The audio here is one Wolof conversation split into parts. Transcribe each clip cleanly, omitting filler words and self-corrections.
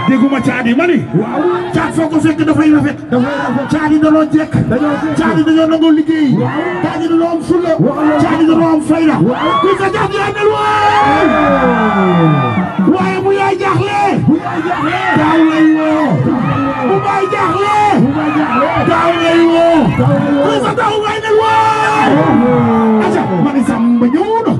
Deguma caadi mani caat foo ko fekk dafay rafet caadi dañoo jekk caadi dañoo nangoo liggéey caadi dañoo am fulla caadi dañoo am fayda ku sa caat yaa mel waaye bu yaay jaaxle daaw lay woo bu baay jaaxle daaw lay woo ku sa daaw ngay mel aja mani samba ñëw na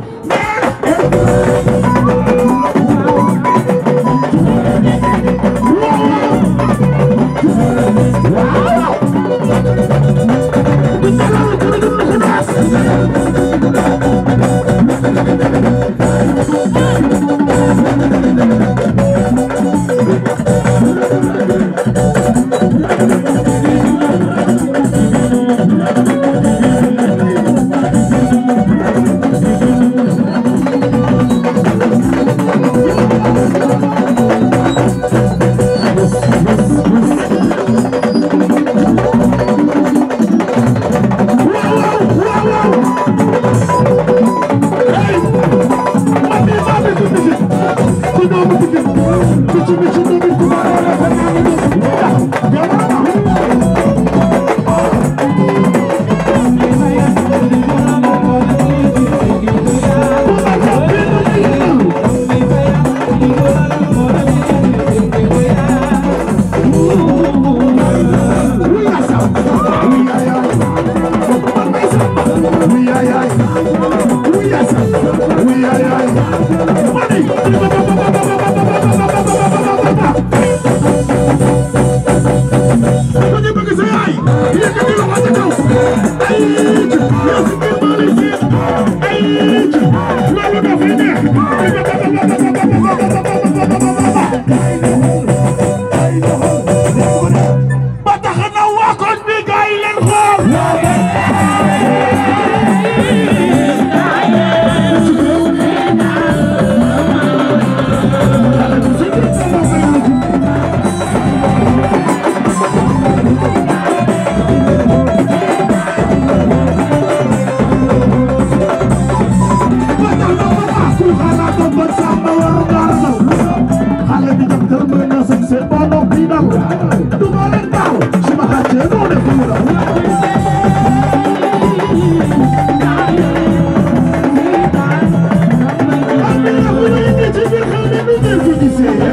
Você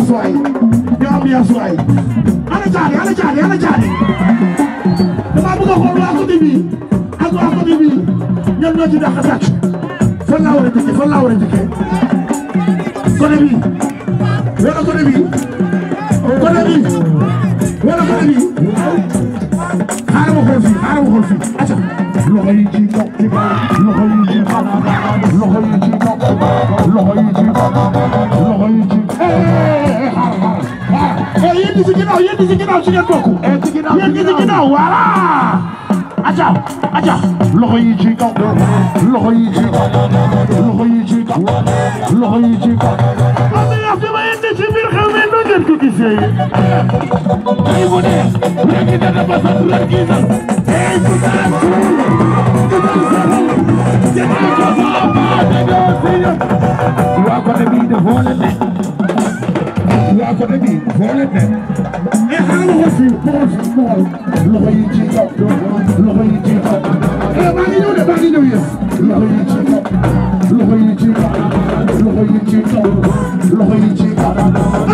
ambiance waay ñu ambiance waay ana caadi ana caadi ana caadi dama bëgg a xool waa côté bi ak waa côté bi ñoom ñoo ci dàq sàcc fan laa war a jëkkee fan laa war a jëkkee côté bi wala côté bi côté bi wala côté bi xaaral ma xool fii xaaral ma xool fii acca loxo yi ci kaw ci kaw loxo yi ci kaw loxo yi ci kaw loxo yi ci kaw loxo yi ci yéen ñi ci ginnaaw yéen ñi ci ginnaaw ci ngeen bokk yéen ñi ci ginnaaw voilà acca acca loxo yi ci kaw loxo yi ci kaw loxo yi ci kaw loxo yi ci kaw ambiance bi ma indi ci biir xew mi nu ngeen ko gisee ay mu ne léegi dana ba sa léegi na ay ku daan waa côté bii dafa wane ne waa côté bii dafa wane ne mais xaaral ma xool fii ma xool fii ma xool loxo yi ci kaw loxo yi ci kaw maa ngi ñëw de maa ngi ñëw yéen loxo yi ci kaw loxo yi ci kaw loxo yi ci kaw loxo yi ci kaw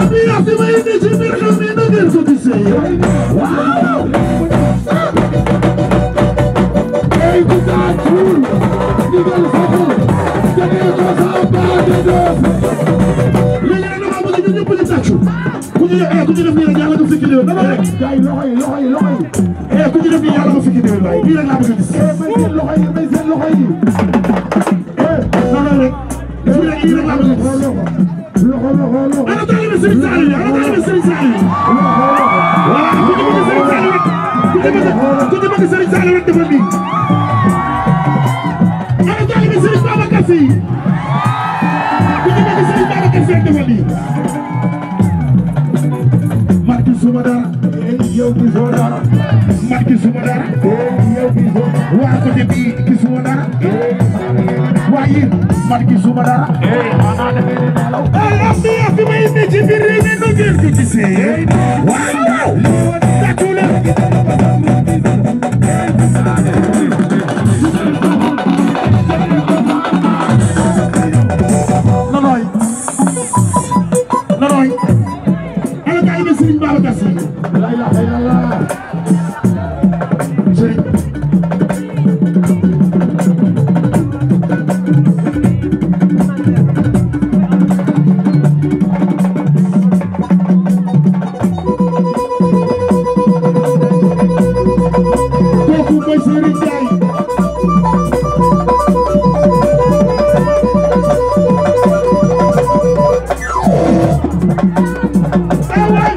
ambiance bi ma indi ci biir xew mi na ngeen ko gisee waaw ay ku daa tuur digal foofu jëndee ko sa baa de def léegi nag dama bëgg ñun ñëpp ñu tàccu ku ñu def nii rek yàlla nga fikki déwén dama rek gars yi loxo yi loxo yi loxo yi ku ñu def nii yàlla nga fikki déwén waaye nii rek laa bëgg a gis may seen loxo yi may seen loxo yi non rek nii rek laa bëgg a gis loxo ana taalibe Serigne Saliou yi ana taalibe Serigne Saliou voilà ku ñu bëgg Serigne Saliou rek ku ñu bëgg Serigne Saliou rek defal nii ana taalibe Serigne Babacar Sy ku ñu bëgg Serigne Babacar Sy rek defal nii man gisuma dara yow gisoo dara man gisuma dara yow gisoo waa côté bii gisuma dara waa yéen man gisuma dara ambiance bi may indi ci biir réew mi nu ngeen ko gisee waaw tàccu leen nonoy nonoy ana taalibe Serigne Babacar Sy la ilaha illallah Serigne kooku mooy Serigne Ay,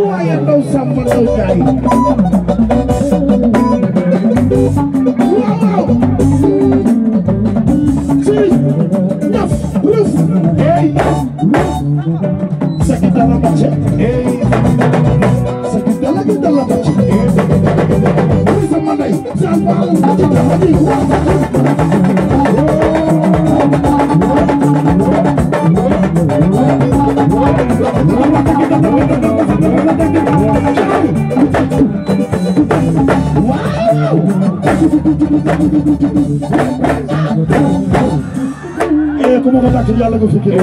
waaye ndaw samba ndaw jaay waaw si ñaf ruf hey saki dala bacce hey saki dala bacce hey sama ndey samba ci dama di como que tá aqui diálogo eu fiquei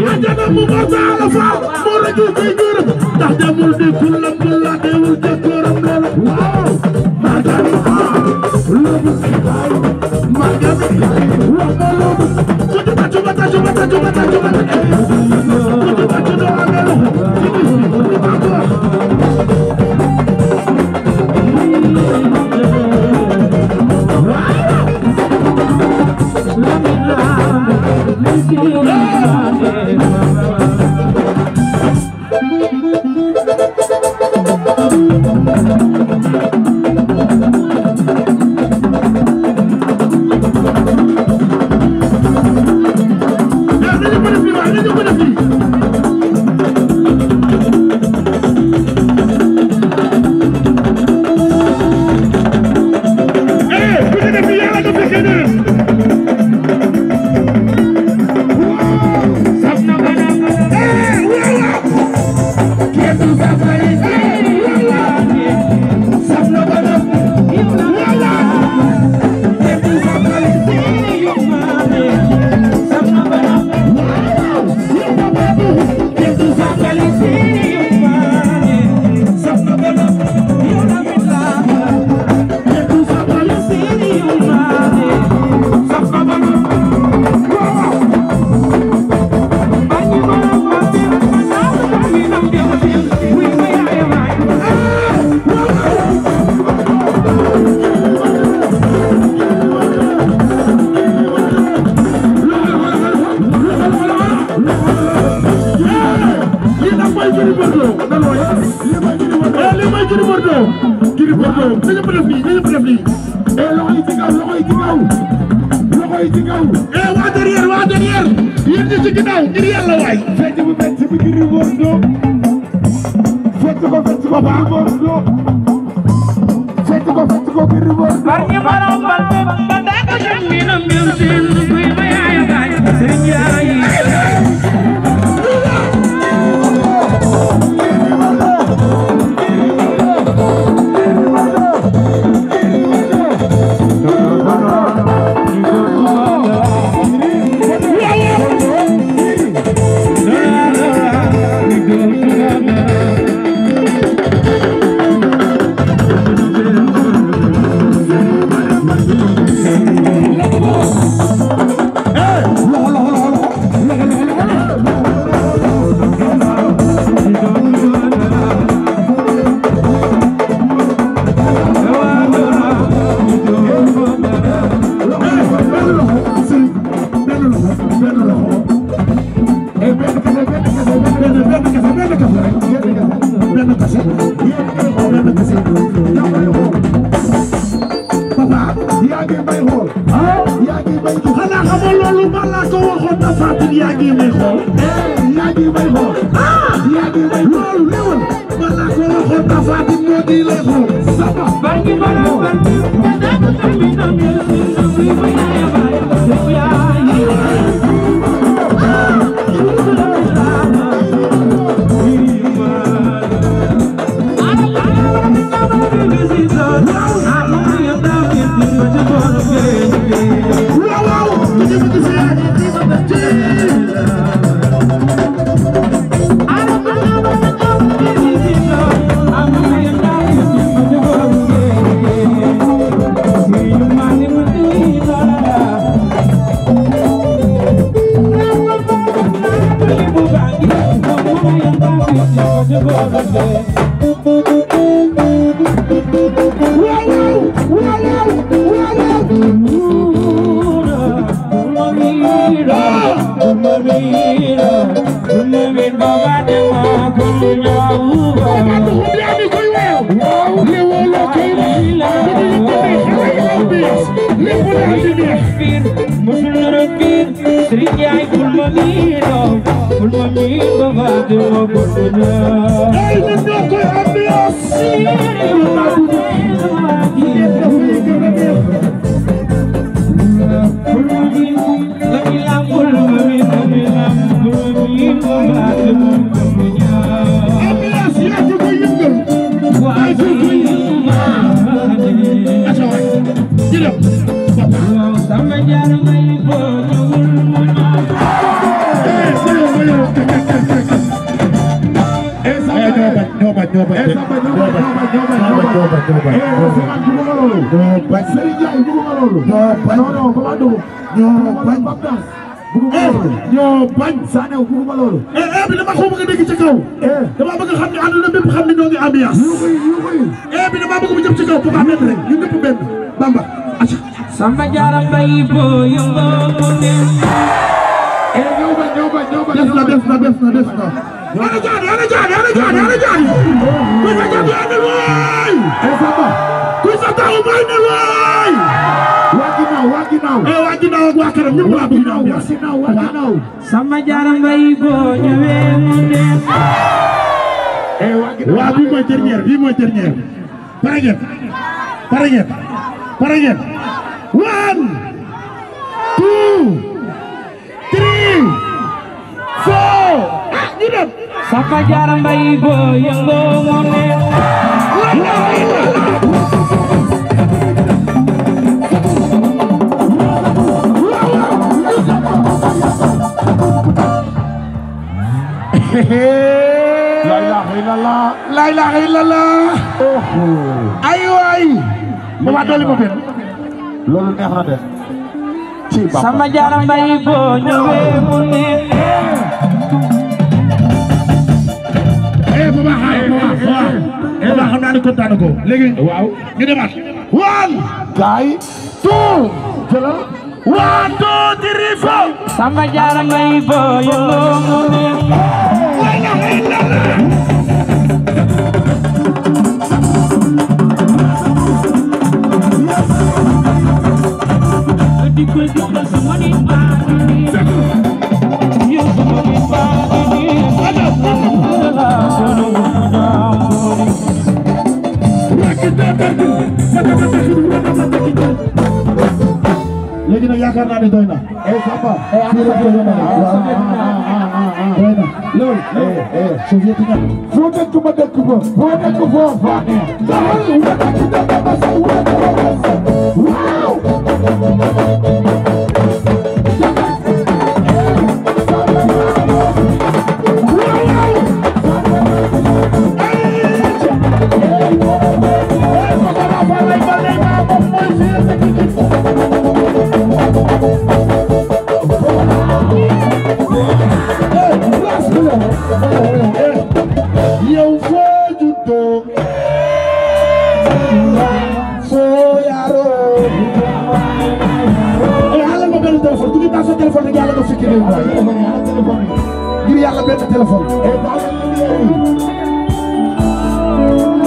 ajana mu ma taala faal moo la ju koy gërëm ndax demul di kulam la deewul jëkkëram loolu waaw magani loolu magani wax ma loolu cuba ñoo bañ Sané bëgguma loolu bi dama ko bëgg a dégg ci kaw dama bëgg xam ne àdduna bépp xam ne ñoo ngi ambiance bi dama bëgg mu jëm ci kaw papa benn rek ñu ñëpp benn Bamba Samba Diarra Mbaye bo yëngo mu ne def na ana jaani kuy sa jaani ana waay kuy sa taw bay na waay waa ginnaaw ak waa kanam ñëpp laa bëgg waa ginnaaw Samba Diarra Mbaye bo ñëwee mu ne waa bii mooy dernière pare ngeen 1 2 3 4 ñu dem Samba Diarra Mbaye bo yëngo mu ne la ilaha illallah ay waay ma dolli ma benn loolu neex na de ci Bamba Samba Diarra Mbaye bo ñëwee mu ne baba xam naa ne kontaan ko léegi waaw ñu demaat 1 gaay 2 jëlal 1 2 3 4 Samba Diarra Mbaye bo yëngo mu ne léegi nag yaakaar naa ne doy na Samba foo dëkk ma dëkk fa foo dëkk foo faane yow foo juddoo foo yaroo yàlla ma benn téléphone du ñu taal sa téléphone rek yàlla nga fikki réew mi ngir yàlla benn téléphone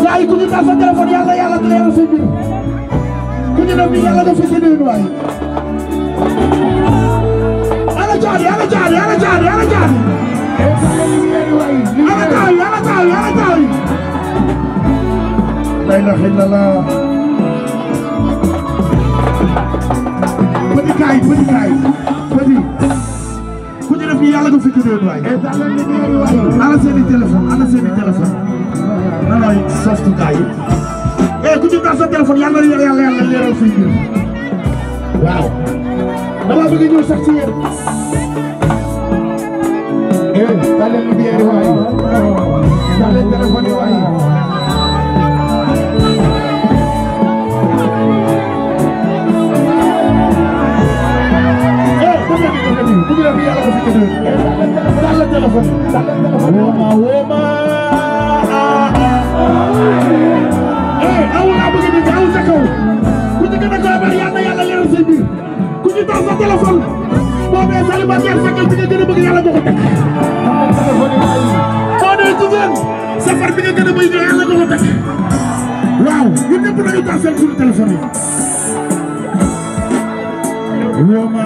yaa yi ku ñu taal sa téléphone yàlla dina yàlla say mbir ku ñu def ni yàlla nga fikki réew mi waaye ana jaani ana taw la ilaha illallah petit kaay ku ñu def ni yàlla nga fikki réew mi waaye ana seeni téléphone nanoy softu kaay ku ñu taal sa téléphone yàlla leeral say mbir waaw dama bëgg ñëw sax ci yéen talen lumière waay talen téléphone waay bëgg na yàlla ko fi talen téléphone woma aw naa bëgg di aw sa kaw ku ci gën a koy bari yàlla leeral say mbir ku ci taal sa téléphone boo dee célibataire fekkal bi nga gën a bëgg yàlla boo ko teg boo dee jigéen safar bi nga gën a bëgg yàlla boo ko teg waaw ñun ñëpp nañu taal seen suñu téléphone yi woma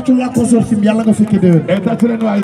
tàccul waa consortium yàlla nga fekkee déwén. tàccu leen waay.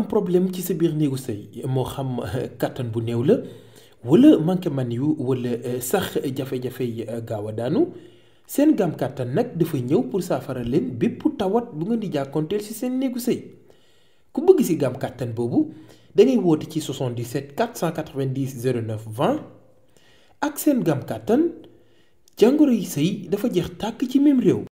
problème ci sa biir néegu sëy moo xam kattan bu néew la wala manqué man yu wala sax jafe-jafe yi gaaw a daanu seen gam kattan nag dafa ñëw pour saafara leen bépp tawat bu ngeen di jàkkoonteel ci seen néegu sëy ku bëgg ci gam kattan boobu da ngay woote ci 77 490 09 20 ak seen gam kattan jàngoro yi sëy dafa jeex tàkk ci même réew.